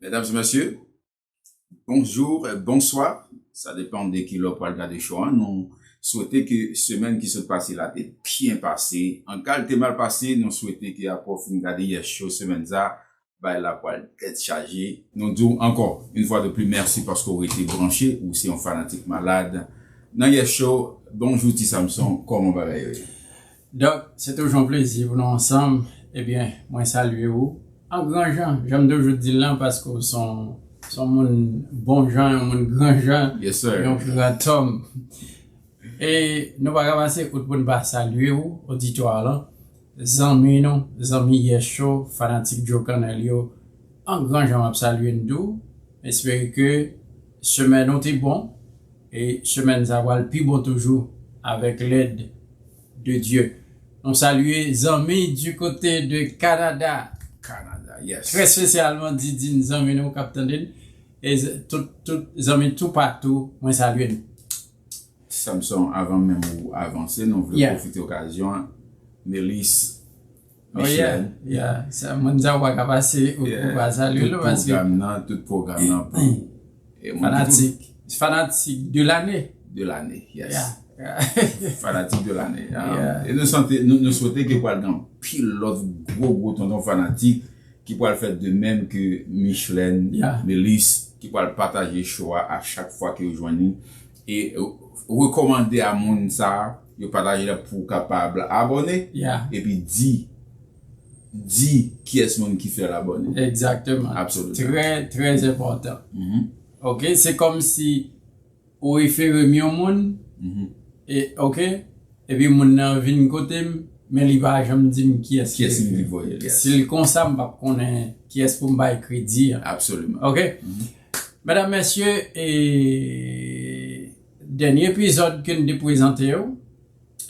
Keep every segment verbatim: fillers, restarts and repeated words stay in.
Medam e mesye, bonjou, eh, bonswa. Sa depann de ki lè w pral gade show an. Nou swete ke semèn ki sot pase la te byen pase. Ankò l te mal pase, nou swete ke apre w fin gade yè show semèn sa, bay la pral tèt chaje. Nou di w ankò, yon fwa de pli, mèsi paske w rete branche, ou se yon fanatik malad. Nan yè show, bonjou Ti Samson, kòman bagay yo ye? Dòk, se toujou yon plezi pou nou ansanm. Ebyen, mwen salye ou an gran jan, jan m toujou di l lan, paske w se yon, se yon moun bon jan, yon moun gran jan, Yes, sir. yon gran tòm. E nou pa ka pase out pou n pa salye ou, oditwa lan, zanmi nou, zanmi Yès Show, fanatik Djo Kannèl yo, an gran jan m ap salye n tou. M espere ke semèn ou te bon, e semèn sa pral pi bon toujou, avèk lèd de Dye. Nou salye zanmi du côté de Canada. Canada, yes. Trè espesyalman Didine, zanmi nou k ap tande n. E z- tout, tout zanmi toupatou, mwen salye nou. Samson, avan menm ou avanse, nou vle Yeah. pwofite okazyon an. Melis, Oh, yeah, Micheline. yeah. Sa, moun sa w pa ka pase ou, Yeah. ou pa salye Tout l, paske pwogram nan, tout pwogram nan pou e, moun ki tou- Fanatik. Fanatik de lane. De lane, yes. Yeah, yeah. Fanatik de lane. Um, Yeah. E nou sante, nou, nou swete ke pral gen anpil lòt gwo, gwo tonton fanatik ki pral fè de menm ke Micheline, Yeah. Melis, ki pral pataje show a a chak fwa ke yo jwenn li. E, uh, rekòmande a moun sa, yo pataje la pou w kapab abòne, Yeah. epi di, di kiyès moun ki fè l abòne. Egzakteman. Absolutely. Trè, trè enpòtan. Mhm. Ok, se kòmsi ou refere m yon moun, Mhm. e, ok, epi moun nan vin kote m, men li pa janm di m kiyès Kiyès li li voye, yes. Si l konsa, m p ap konnen kiyès pou m bay kredi an. Absolument. Ok? Mhm. Medam, mesye, e, dènye epizòd ke n te prezante yo,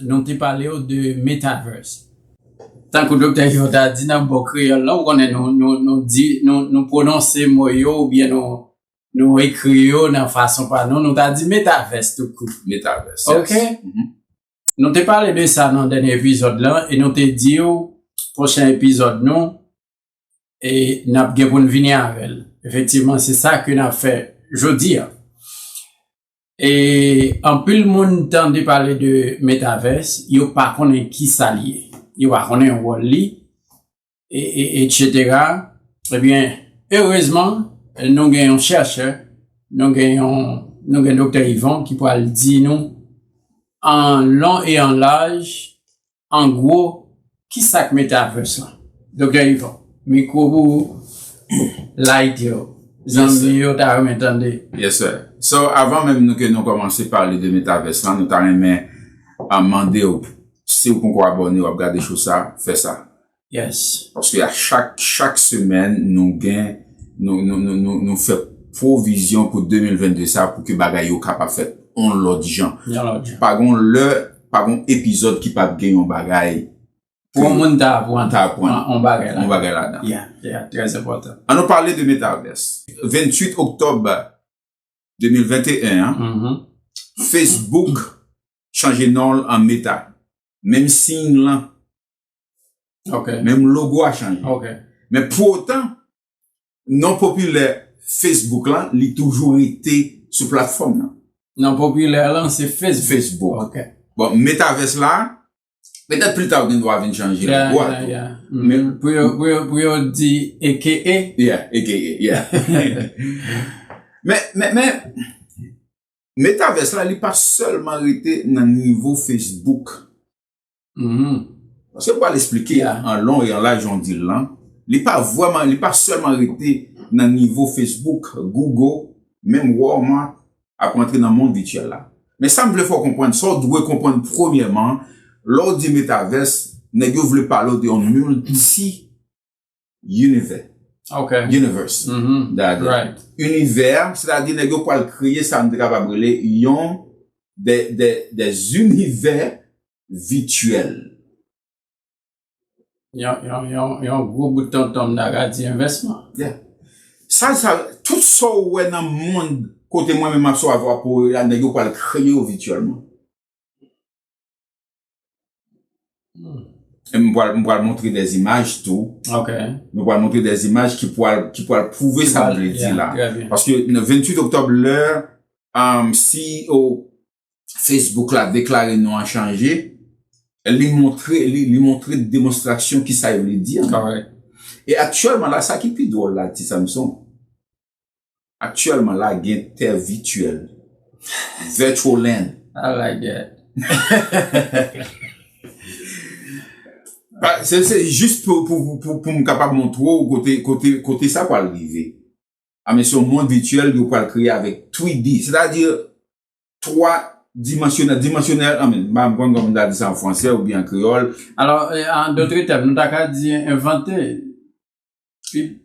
nou te pale yo de metaverse. Tankou Doktè Yvon ta di nan bò kreyòl la, ou konnen nou, nou, nou di, nou, nou pwononse mo yo oubyen nou, nou ekri yo nan fason pa nou, nou ta di metavès tou kout. Metavès, yes. Ok? Mhm. Nou te pale de sa nan dènye epizòd la, e nou te di w, pwochen epizòd nou, e n ap gen pou n vini avè l. Efektivman, se sa ke n ap fè jodi a. E anpil moun tande pale de metavès, yo pa konnen ki sa l ye. Yo pa konnen wòl li, e, e, etsetera. Ebyen, erezman, nou gen yon chèchè, nou gen yon, nou gen Doktè Yvon ki pral di nou an lon e an laj, an gwo, ki sa k metavès lan. Doktè Yvon, mikwo pou ou, light yo. Yes, sir. Zanmi yo ta renmen tande. Yes, sir. So, avan menm nou ke nou kòmanse pale de metavès lan, nou ta renmen, ah, mande w, si w poko abòne, w ap gade show sa, fè sa. Yes. Paske a chak, chak semèn, nou gen, nou, nou, nou, nou, nou fè pwovizyon pou de mil vennde sa pou ke bagay yo kapab fèt on lòt jan. Yon lòt jan. Pa gon lè, pa gon epizòd ki p ap gen yon bagay Pou yon moun ta aprann ta aprann yon, yon bagay yon ladan. Bagay ladan. Yeah, yeah, trè enpòtan. An nou pale de metavès. Venntuit oktòb de mil venteyen an, Mhm. Facebook chanje non l an Meta. Menm siy lan, Ok. Menm logo a chanje. Ok. Men pou otan, non popilè Facebook lan, li toujou rete sou platfòm nan. Non popilè lan, se Facebook. Facebook. Ok. Bon, metavès la, petèt pli ta ou gen dwa vin chanje Yeah, logo a yeah, tou. yeah. Men Mhm. Pou yo, pou yo, pou yo di A K A. Yeah, A K A, yeah. Men, men, men, metavès la, li pa sèlman rete nan nivo Facebook. Mhm. Paske m pral eksplike Yeah. an lon e an laj jan w di l lan. Li pa vrèman, li pa sèlman rete nan nivo Facebook, Google, menm Walmart ap rantre nan mond vityèl la. Men sa m vle fè w konprann, sa w dwe konprann premyèman, lè w di metavès, nèg yo vle pale w de yon milti univè. Ok. Universe. Mhm. Dade. Right. Univè, sètadi nèg yo pral kreye sa n te kapab rele yon de, de, des univers virtuels. Yon, yon, yon, yon gwo bout tonton m ta ka di envèsman. Yeah. Sa, sa, tout sa w wè nan mond kote mwen menm ap swa vwa pou la, nèg yo pral kreye yo vityèlman. Hmm. E m pral, m pral montre des images tou. Ok. Nou pral montre des images ki pral, ki pral pwouve sa m vle di la. Paske nan venntuit oktòb, lè um, C E O Facebook la deklare non an chanje, li montre, li, li montre demonstrasyon ki sa yo vle di an. E aktyèlman la, sa ki pi dwòl la, Ti Samson, aktyèlman la, gen tè vityèl. Virtual land. I like that. Se jis pou, pou, pou, pou m kapab montre w kote, kote, kote sa pral rive. A men se yon mond vityèl yo pral kreye avèk three D, sètadi twa dimansyonèl, dimansyonèl, a men, m pa konn kòman m ta di sa an fransè oubyen an kreyòl. Alò, an dòt tèm, nou ta ka di envante,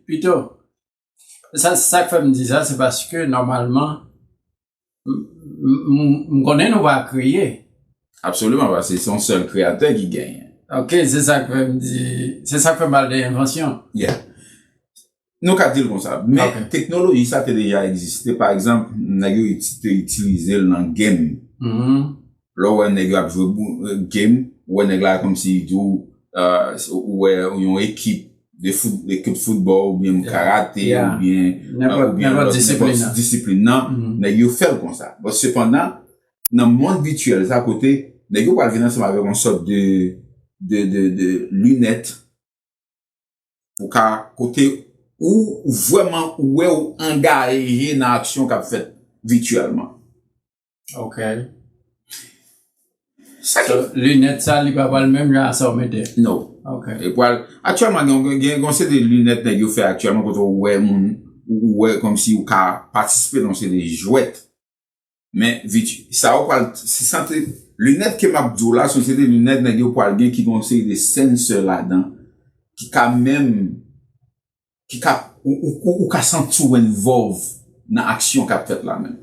pito. Sa, sa k fè m di sa, se paske nòmalman, m konnen nou pa kreye. Absoliman, paske se yon sèl kreyatè ki genyen. Ok, se sa k fè m di, se sa k fè m pale de envansyon. Yeah. Nou ka di l konsa. Men teknoloji sa te deja egziste. Pa egzanp, nèg yo te itilize l nan game. Lè w wè nèg yo ap jwe game, ou wè nèg la kòmsi li di w, ou wè yon ekip de foot, ekip foutbòl oubyen karate oubyen nenpòt disiplin nan, nèg yo fè l konsa. Bon, sepandan, nan mond vityèl sa kote nèg yo pral vin ansanm avèk yon sòt de, de, de, de linèt pou ka kote ou vrèman wè ou angaje nan aksyon k ap fèt vityèlman. Ok. Sa ki... So, linèt sa, li pa pral menm jan a sa w mete? No. Ok. E pral, aktyèlman, gen, gen, gen yon seri de linèt nèg yo fè aktyèlman kote ou wè moun, ou, ou wè kòmsi ou ka patisipe nan yon seri de jwèt. Men, vit, sa ou pral, se santre, linèt ke m ap di w la, se yon seri de linèt nèg yo pral gen ki gen yon seri de sensè ladan, ki ka menm, ki ka, ou, ou, ou, ou ka santi w envolve nan aksyon k ap fèt la menm.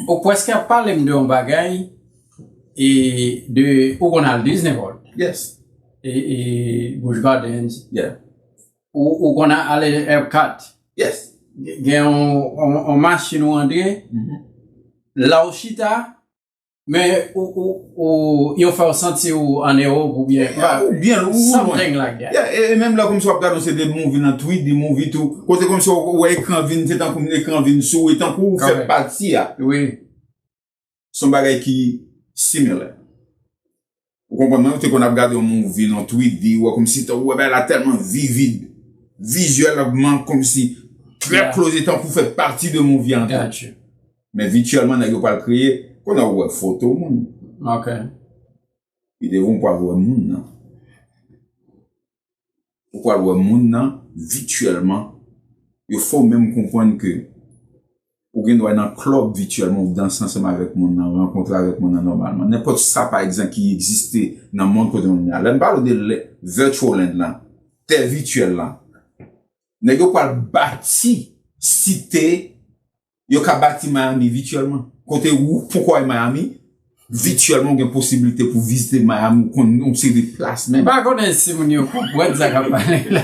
Ou prèske ap pale m de yon bagay, e de, ou konn al Disney World. Yes. E, e Busch Gardens. Yeah. Ou, ou konn ale Epcot. Yes. Gen yon, yon, yon machin ou antre, la ou chita, men ou, ou, ou, yo fè w santi w an Ewòp oubyen ou byen lwen. Something like that. Yeah, e, e menm lè kòmsi w ap gade yon seri de movie nan three D movie tou, kote kòmsi w wè ekran vin, se tankou ekran vin sou ou, e tankou ou fè pati a. Wi. Se yon bagay ki similar. Ou konprann mwen? Ou te konn ap gade yon movie nan three D, ou wè kòmsi ou wè bagay la tèlman vivid, vizyèlman kòmsi trè close, tankou fè pati de movie an tou. Men vityèlman nèg yo pral kreye, kounye a ou wè foto moun. Ok. Li devan ou pral wè moun nan. Ou pral wè moun nan vityèlman. Yo fè w menm konprann ke ou gen dwa nan klèb vityèlman, ou danse ansanm avèk moun nan, rankontre avèk moun nan nòmalman. Nenpòt sa, pa egzanp, ki egziste nan mond kote nou ye a. Lè m pale w de virtual land lan, tè vityèl lan, nèg yo pral bati site, yo ka bati Miami vityèlman. Kote ou poko al Miami, vityèlman ou gen posiblite pou vizite Miami, ou konn yon seri de plas menm. M pa konnen si moun yo konprann sa k ap pale la.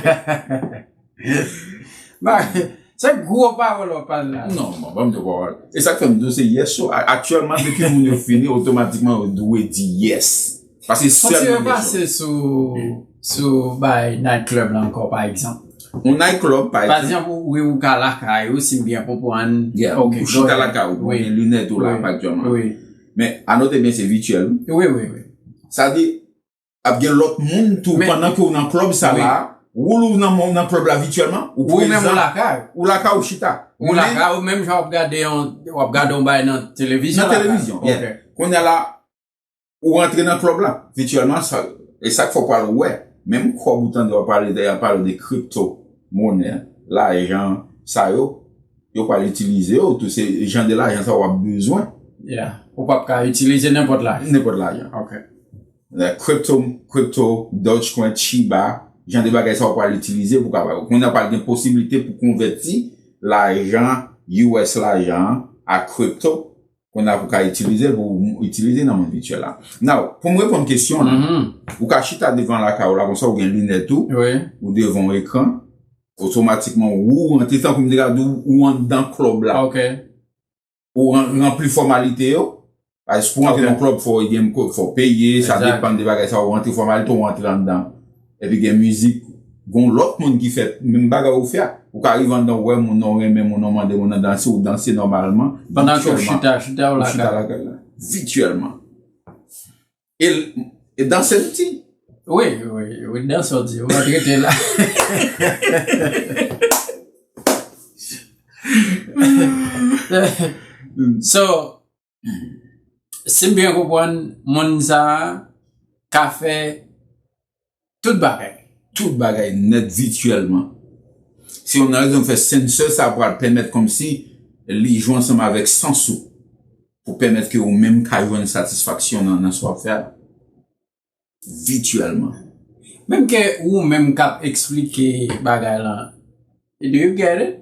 Se gwo pawòl w ap pale la. Non, mwen pa m de pawòl. E sa k fè m di w se yes so. Aktyèlman, depi moun yo fini, otomatikman yo dwe di yes. Paske sèl mwen gen chwa. Kòmsi yo pase sou, sou bay night club la ankò, pa egzanp. Yon night club, pa egzanp. Pa egzanp, ou, wi, ou ka lakay ou, si m byen konprann. Yeah, ou chita lakay ou, ou gen linèt ou la, aktyèlman. Wi. Men, anote byen, se vityèl. Wi, wi, wi. Sa di, ap gen lòt moun tou pandan ke ou nan klèb sa la, ou nan, nan klèb la vityèlman, ou prezan. Ou menm ou lakay. Ou lakay ou chita. Ou lakay ou menm jan w ap gade yon, w ap gade yon bagay nan televizyon. Nan televizyon, yeah. Kounye a la, ou rantre nan klèb la, vityèlman, sa, e sa k fè w pral wè. Menm kòb ou tande w ap pale de, y ap pale de kripto monè, lajan, sa yo, yo pral itilize yo, tou se jan de lajan sa w ap bezwen. Yeah. Ou p ap ka itilize nenpòt lajan. Nenpòt lajan. Ok. Crypto, crypto, Dogecoin, Shiba, jan de bagay sa w pral itilize pou kapab. Kounye a pral gen posiblite pou konvèti lajan, U S lajan an, a crypto, kounye a pou ka itilize l, pou itilize nan mond vityèl la. Now, pou m reponn kesyon w la, ou ka chita devan lakay ou la, konsa ou gen linèt ou, ou devan yon ekran, otomatikman ou rantre tankou m te ka di w, ou anndan klèb la. Ok. Ou ran-, ranpli fòmalite yo, Paske pou w rantre nan klèb, fò w gen, fò w peye, sa depann de bagay sa, ou rantre fòmalite, ou rantre anndan. Epi gen mizik, gen lòt moun ki fè menm bagay ou fè a. Ou ka rive anndan, ou wè moun nan, ou renmen moun nan, ou mande moun nan danse, ou danse nòmalman. Pandan ke w chita, chita ou lakay la. Vityèlman. E, e danse l di. Wi, wi, wi, danse w di. Ou pa trete la. So, si m byen konprann, moun sa a ka fè tout bagay. Tout bagay nèt vityèlman. Se youn nan rezon fè sensè sa pral pèmèt kòmsi li jwe ansanm avèk sans ou pou pèmèt ke ou menm ka jwenn satisfaksyon nan, nan sa w ap fè a. Vityèlman. Menm ke ou menm k ap eksplike bagay lan, do you get it?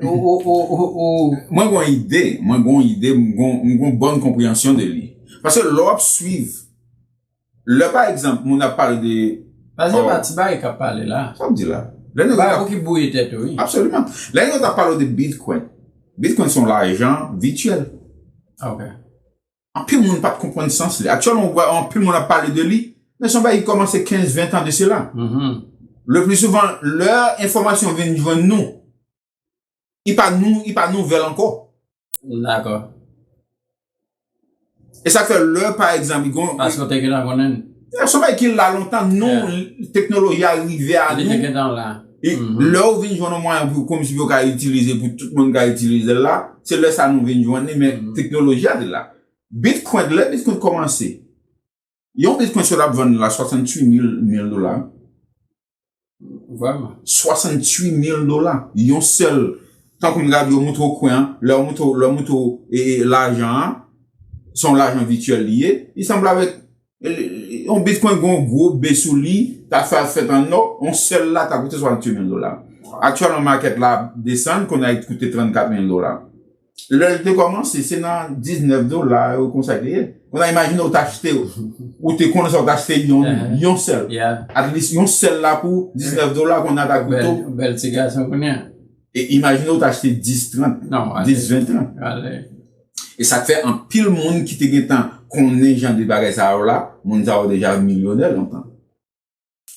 Ou, ou, ou, ou, ou. Mwen gon ide, mwen gon ide, m gon, m gon bòn konpreyansyon de li. Paske lè w ap swiv, lè pa egzanp, moun ap pale de. Paske pa ti bagay k ap pale la. Sa m di la. Lè nèg yo t ap. Ou ki bwouye tèt ou, wi. Absoliman. Lè nèg yo t ap pale de Bitcoin. Bitcoin se yon lajan vityèl. Ok. Anpil moun pa t konprann sans li. Aktyèlman, ou wè anpil moun ap pale de li, men se yon bagay ki kòmanse kenz, ven tan de sela. Le pli souvan, lè enfòmasyon vin jwenn nou, li pa nou, li pa nouvèl ankò. Dakò. E sa k fè lè, pa egzanp, li gon. Paske w te gentan konnen l. Se yon bagay ki la lontan, non, teknoloji a rive a nou. Li te gentan la. E lè w vin jwenn yon mwayen pou, kòmsi pou yo ka itilize, pou tout moun ka itilize l la, se lè sa nou vin jwenn li, men teknoloji a te la. Bitcoin, lè Bitcoin kòmanse, yon Bitcoin si w t ap vann la swasanntuit mil, mil dola. Vrèman. Swasanntuit mil dola. Yon sèl, tankou m gade yo moutre w kwen an, lè yo moutre w, lè yo moutre w, e, e, lajan an, se yon lajan vityèl li ye, li sanble avèk, e, e, yon Bitcoin gen yon gwo B sou li, ta fè fèt an nò, yon sèl la ta koute swasanntuit mil dola. Aktyèlman, makèt la ap desann, kounye a li koute trannkat mil dola. Lè l te kòmanse, se nan diznèf dola, yo konsa te ye. Kounye a, imajine w t achte, ou te konnen sa w t achte yon, yon sèl. At least, yon sèl la pou diznèf dola, kounye a ta koute w. Bèl, bèl ti gason kounye a. E imajine w t achte dis, trant, dis, ven, trant. E sa k fè anpil moun ki te gentan konnen jan de bagay sa yo la, moun sa yo deja milyonè lontan.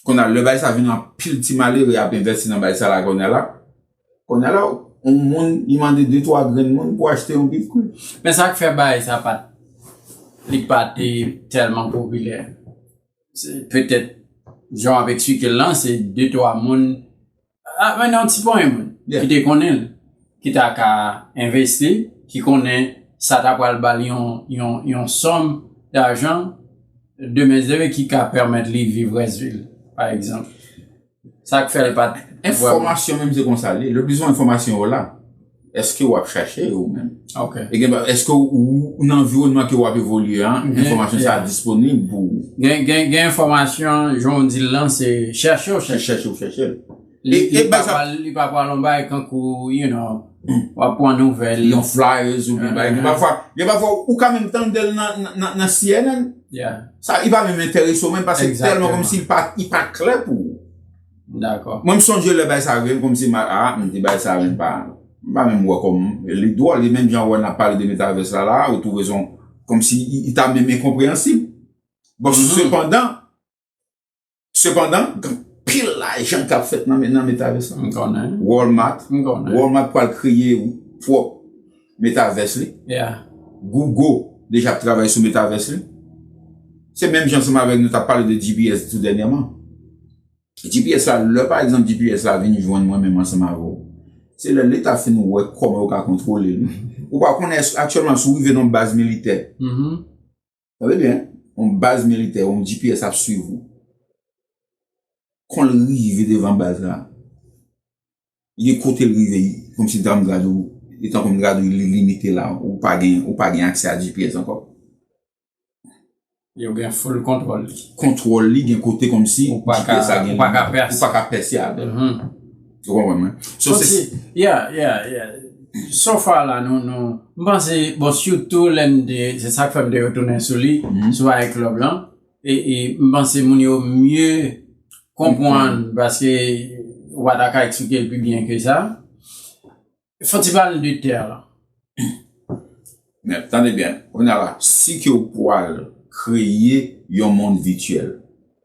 Kounye a, lè bagay sa vin anpil ti malere ap envèsti nan bagay sa la kounye a la. Kounye a la, yon moun, li mande de, twa grenn moun pou achte yon Bitcoin. Men sa k fè bagay sa pa t, li pa te tèlman popilè. Se petèt, jan w ap eksplike l lan, se de, twa moun, a, men yon ti ponyen moun ki te konnen l, ki ta ka envesti, ki konnen sa ta pral ba l yon, yon, yon sòm dajan, demen, ki ka pèmèt li viv rès vi l, pa egzanp. Sa k fè l pa t vrèman. Enfòmasyon menm se konsa li ye. Le pli souvan enfòmasyon yo la. Èske w ap chache yo ou menm? Ok. E gen, èske ou, ou nan anviwònman ke w ap evolye an, enfòmasyon sa a disponib pou ou? Gen, gen, gen enfòmasyon, jan w di l lan, se chèche w chèche. Se chèche w chèche l. Li, e, li e pa pral, li pa pral yon bagay kankou, you know, w ap pran nouvèl. Yon flyers oubyen bagay. Gen pafwa, gen pafwa, ou ka menm tande l nan, nan, nan, nan C N N. Sa, li pa menm enterese w menm, paske tèlman kòmsi li pa, li pa klè pou ou. Dakò. Mwen, m sonje lè bagay sa rive m, kòmsi m a, a, m di bagay sa menm pa, m pa menm wè kòm, li dwòl, li menm jan wè n ap pale de metavès la, la, ou twouve se yon, kòmsi li, li ta menm enkonpreyansib. Bon, sepandan, sepandan, gen anpil lajan k ap fèt nan, nan metavès la. M konnen. Walmart, m konnen. Walmart pral kreye pwòp metavès li. Google deja ap travay sou metavès li. Se menm jan ansanm avèk nou t ap pale de G P S tou dènyèman. G P S la, lè pa egzanp G P S la vin jwenn mwen menm ansanm avè w, se lè Leta fin wè kòman yo ka kontwole li. Ou pa konnen èske aktyèlman si w rive nan yon baz militè. Tande byen, yon baz militè, yon G P S ap swiv ou. Kon l rive devan baz la, gen kote l rive, kòmsi l ta m gade w, li tankou m gade w, li limite la, ou pa gen, ou pa gen aksè a G P S ankò. Yo gen full kontwòl li. Kontwòl li gen kote kòmsi G P S la gen, ou pa ka pèse avè l. Ou konprann mwen? So, se, yeah, yeah, yeah. So far la, nou, nou, m panse, bon, sitou lè n te, se sa k fè m te retounen sou li, sou bagay klèb lan. E, e m panse moun yo mye konprann, paske w pa ta ka eksplike l pi byen ke sa. Fò n ti pale de tè lan. Men, tande byen, kounye a la, si ke w pral kreye yon mond vityèl,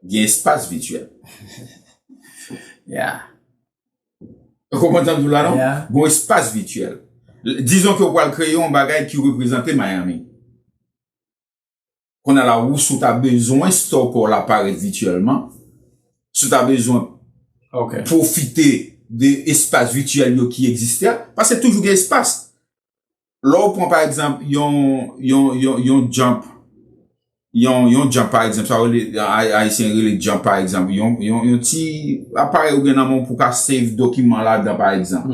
gen espas vityèl. Yeah. Ou konprann sa m di w la, non? Yeah. Gen espas vityèl. Dizon ke w pral kreye yon bagay ki reprezante Miami. Kounye a la, ou si w ta bezwen store pa w la parèt vityèlman, si w ta bezwen okay. Pwofite de espas vityèl yo ki egziste a, paske toujou gen espas. Lè w pran, pa egzanp, yon, yon, yon, yon jump, yon, yon jump, pa egzanp, sa rele, Ay- Ayisyen rele jump, pa egzanp, yon, yon, yon ti aparèy ou gen nan men w pou w ka save dokiman ladan, pa egzanp.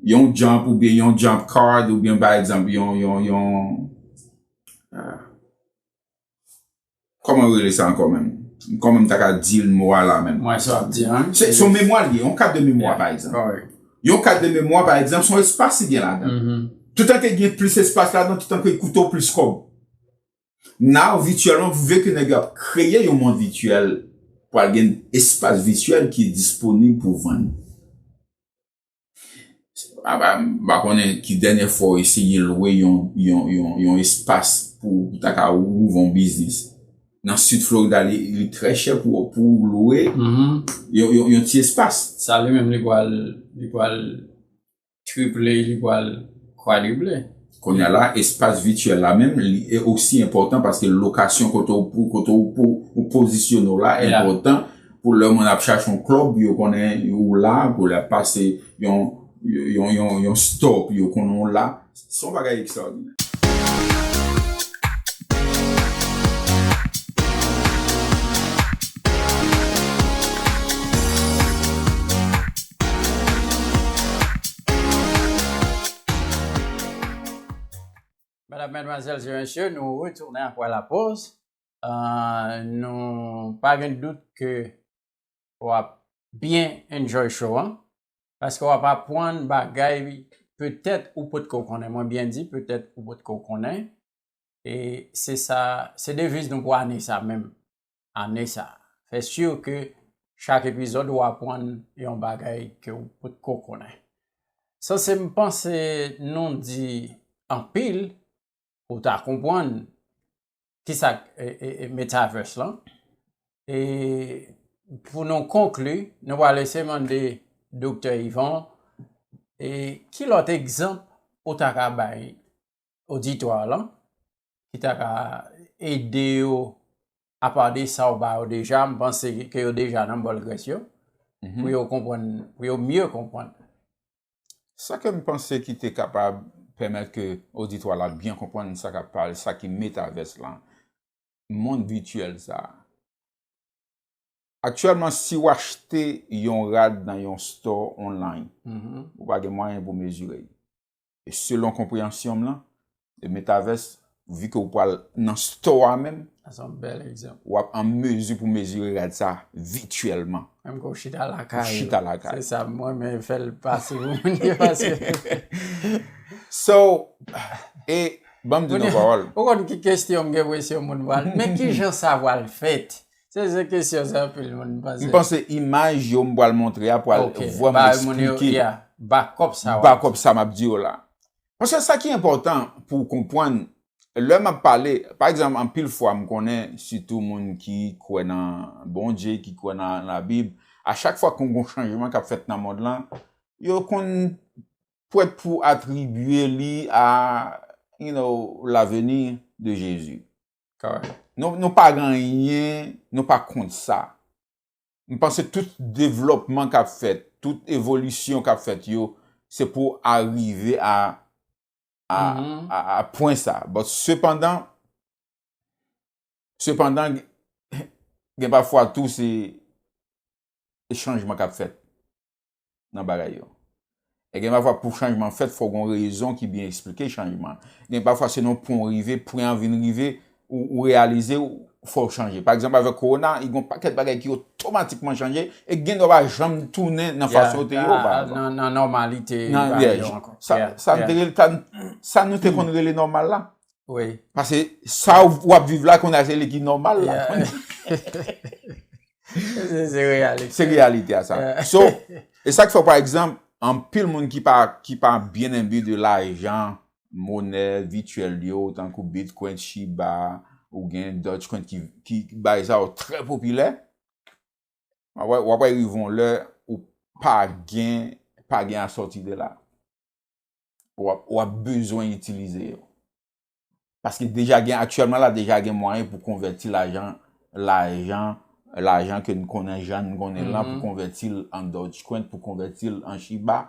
Yon jump oubyen yon jump card oubyen, pa egzanp, yon, yon, yon, ah, kòman yo rele sa ankò menm? Kòman m ta ka di l mo a la menm? Mwen sa ap di an. Se se yon memwa li ye, yon kat de memwa, pa egzanp. Yon kat de memwa, pa egzanp, se yon espas li gen ladan. Toutan ke gen plis espas ladan, toutan ke l koute w plis kòb. Now, vityèlman, vu ke nèg yo ap kreye yon mond vityèl, pral gen espas vityèl ki disponib pou vann. A, ba, m pa konnen ki dènyè fwa w eseye lwe yon, yon, yon, yon espas pou, pou ta ka ouvri yon biznis. Nan Sid Florida, li, li trè chè pou, pou w lwe yon, yon, yon ti espas. Sa li menm, li pral, li pral triple, li pral kwadriple. Kounye a la, espas vityèl la menm, li e osi enpòtan paske lokasyon kote w pou, kote w pou, ou pozisyone w la enpòtan pou lè moun ap chache yon club, yo konnen ou la, pou lè ap pase yon, yon, yon, yon store, pou yo konnen w la. Se yon bagay ekstraòdinè. Medam, madmwazèl e mesye, nou retounen apre la pòz. Ah, nou pa gen dout ke w ap byen enjoy show an, paske w ap aprann bagay petèt ou potko konnen. Mwen byen di, petèt ou potko konnen. E se sa, se deviz nou pou ane sa menm. Ane sa. Fè si ke chak epizòd ou aprann yon bagay ke w potko konnen. Sanse m panse nou di anpil, ou ta konprann kisa k, e, e, e, metaverse lan. E pou nou konkli, nou pral eseye mande Doktè Yvon, e ki lòt egzanp ou ta ka bay oditwa lan ki ta ka ede yo, apa de sa w ba yo deja, m panse ke yo deja nan bòl grès yo, pou yo konprann, pou yo mye konprann. Sa ke m panse ki te kapab pèmèt ke oditwa la byen konprann sa k ap pale, sa ki metavès lan, mond vityèl sa a. Aktyèlman, si w achte yon rad nan yon store online, ou pa gen mwayen pou mezire l. E selon konpreyansyon m lan, e metavès, vi ke w pral nan store a menm, Sa se yon bèl egzanp. W ap an mezi pou mezire rad sa vityèlman. Menm ke w chita lakay ou. Ou chita lakay. Se sa, mwen, men fè l pase pou moun yo, paske. So, e, ban m di nou pawòl. Ou konn ki kesyon m gen enpresyon moun pral, men ki jan sa pral fèt? Se, se kesyon sa anpil moun panse. M panse imaj yo m pral montre a pral vrèman eksplike backup sa m ap di yo la. Paske sa ki enpòtan pou w konprann, lè m ap pale, pa egzanp, anpil fwa m konnen, sitou moun ki kwè nan Bondye, ki kwè nan Labib, a chak fwa ke yon chanjman k ap fèt nan mond lan, yo konn prèt pou atribye li a, you know, l'avenir de Jésus. Nou, nou pa gen anyen, nou pa kont sa. M panse tout devlòpman k ap fèt, tout evolisyon k ap fèt yo, se pou arive a, a, a, a pwen sa. But sepandan, sepandan, gen pafwa tou se, se chanjman k ap fèt nan bagay yo. E gen pafwa pou chanjman fèt, fò gen yon rezon ki byen eksplike chanjman. Gen pafwa se nan yon pwen w rive, pwen an vin rive, ou, ou reyalize, ou, fò w chanje. Pa egzanp, avèk kowona, gen yon pakèt bagay ki otomatikman chanje, e gen dwa pa janm tounen nan fason yo te ye opavan. Nan, nan nòmalite bagay yo ankò. Sa, sa nou te rele, sa, sa nou te konn rele nòmal la. Wi. Paske sa w ap viv la, kounye a se li ki nòmal la. Se, se reyalite. Se reyalite a sa. So, e sa k fè, pa egzanp, anpil moun ki pa, ki pa byen enbi de lajan, monè vityèl yo, tankou Bitcoin, Shiba, ou gen Dogecoin ki, ki bagay sa yo trè popilè. W ap, w ap rive yon lè ou pa gen, pa gen a sòti de la. W ap, w ap bezwen itilize yo. Paske deja gen, aktyèlman la, deja gen mwayen pou konvèti lajan, lajan, lajan ke n konnen jan n konnen l lan, pou konvèti l an Dogecoin, pou konvèti l an Shiba,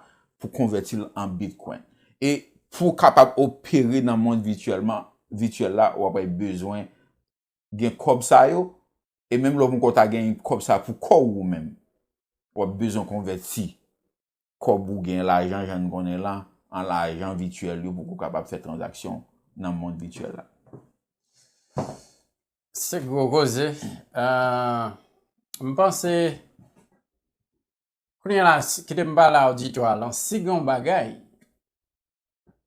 pou konvèti l an Bitcoin. E pou w kapab opere nan mond vityèlman, vityèl la, w ap bezwen gen kòb sa yo, e menm lè w poko ta gen kòb sa pou kò w ou menm, w ap bezwen konvèti kòb ou gen, lajan jan n konnen lan, an lajan vityèl yo pou w kapab fè tranzaksyon nan mond vityèl la. Se gwo koze. Euh, m panse, kounye a la, si- kite m pale a oditwa lan, si gen yon bagay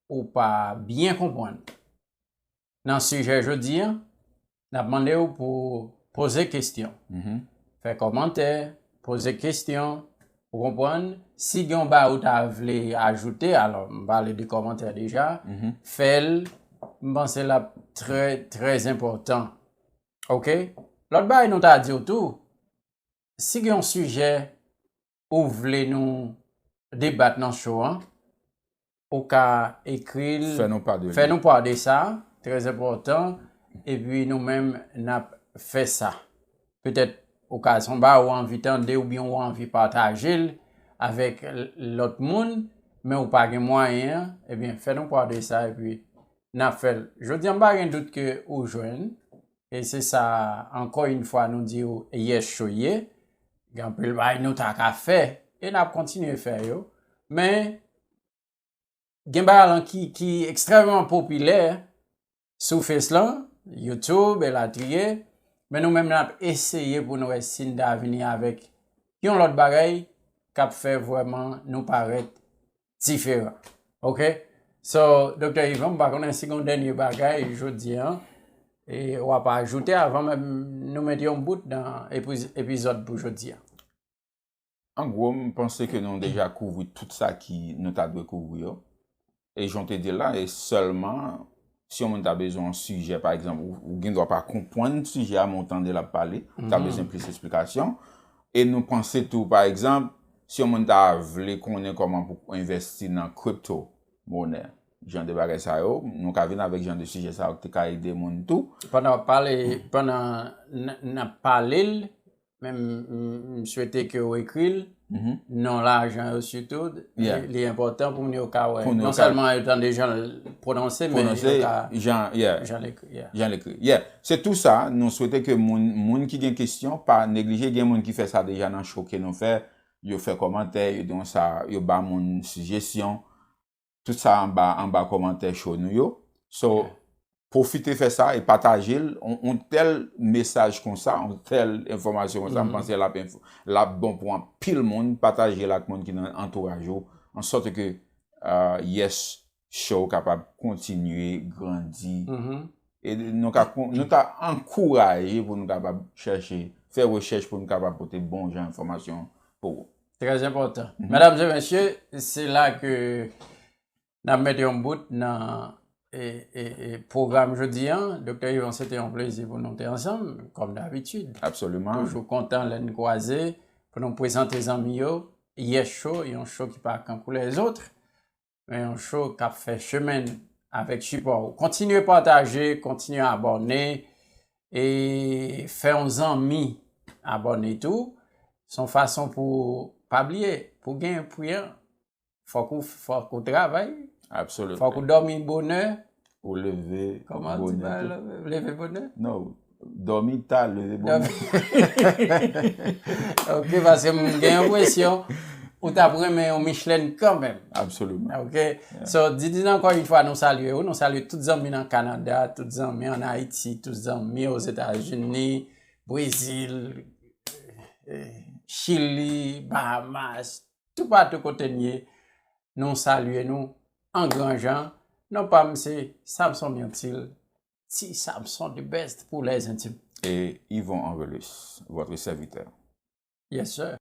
ou pa byen konprann nan sijè jodi a, n ap mande w pou poze kesyon. Fè kòmantè, poze kesyon, ou konprann? Si gen yon bagay ou ta vle ajoute, alò, m pale de kòmantè deja, fè l, m panse l ap trè, trè enpòtan. Oke? Lòt bagay nou ta di w tou, si gen yon sijè ou vle nou debat nan show an, ou ka ekri l, Fè nou pa de fè li. nou pa de sa, trè enpòtan, epi nou menm n ap fè sa. Petèt ou ka, se yon bagay ou anvi tande oubyen ou anvi pataje l avèk l- lòt moun, men ou pa gen mwayen an, ebyen fè nou pa de sa epi n ap fè l. Jodi a m pa gen dout ke ou jwenn, e se sa, ankò yon fwa nou di w, Yes Show ye. Gen anpil bagay nou ta ka fè, e n ap kontinye fè yo. Men, gen bagay lan ki, ki ekstrèmman popilè sou Face lan, YouTube, elatriye. Men nou menm n ap eseye pou nou wè si n ta vini avèk yon lòt bagay k ap fè vrèman nou parèt diferan. Oke? So, Doktè Yvan, m pa konnen si gen yon dènye bagay jodi a, e w ap ajoute avan menm nou mete yon bout nan epiz- epizòd pou jodi a. An gwo, m panse ke nou deja kouvri tout sa ki nou ta dwe kouvri yo. E jan w te di l la, e sèlman si yon moun ta bezwen yon sijè, pa egzanp, ou, ou gen dwa pa konprann sijè a, men w tande l ap pale, ou ta bezwen plis esplikasyon. E nou panse tou, pa egzanp, si yon moun ta vle konnen kòman pou envèsti nan crypto monnaie, jan de bagay sa yo, nou ka vin avèk jan de sijè sa yo ki te ka ede moun tou. Pandan w ap pale, pandan n- n ap pale l, men m- m- m swete ke w ekri l, non lajan yo sitou, li- Yeah. li enpòtan pou moun yo ka wè. Pou nou Non ka- sèlman yo tande jan l pwononse, men Pwononse yo ka jan, yeah. jan l ekri. Yeah. Jan l ekri. Yeah. Se tou sa, nou swete ke moun, moun ki gen kesyon, pa neglije, gen moun ki fè sa deja nan show ke nou fè, yo fè kòmantè, yo di sa, yo ba moun sijesyon. Tout sa anba, anba kòmantè show nou yo. So, pwofite fè sa e pataje l. On, on tèl mesaj konsa, on tèl enfòmasyon konsa, m panse l ap, enf- l ap bon pou anpil moun. Pataje l ak moun ki nan antouraj ou, an sòt ke uh, Yes Show kapab kontinye grandi. E nou ka, kon- nou ka ankouraje pou nou kapab chèche, fè rechèch pou nou kapab pote bon jan enfòmasyon pou ou. Trè enpòtan. Medam e mesye, se la ke n ap mete yon bout nan e, e, e, pwogram jodi a. Doktè Yvan, se te yon plezi pou nou te ansanm, kòm dabitid. Absoliman. Toujou kontan lè n kwaze pou nou prezante zanmi yo. Yes Show, yon show ki pa kankou lèzòt, men yon show k ap fè chemen avèk sipò w. Kontinye pataje, kontinye abòne, e fè yon zanmi abòne tou. Se yon fason pou pa bliye, pou gen pri an, fòk ou, fòk ou travay, Absolutely. Fòk ou dòmi bonè. Ou leve Kòman di bonè ba tou. Leve, leve bonè? Non, dòmi ta, leve bonè. Ok, paske m gen enpresyon ou t ap renmen yon Michelin kanmenm. Absoliman. Ok. So, Didine, ankò yon fwa, nou salye ou. Nou salye tout zanmi nan Kanada, tout zanmi ann Ayiti, tout zanmi Ozetazini, Brezil, eh, Chili, Bahamas, toupatou kote n ye. Nou salye nou an gran jan. Non pa m se Samson Myrtil, Ti Samson the best pour les intimes. Et Yvon Angelus, votre serviteur. Yes, sir.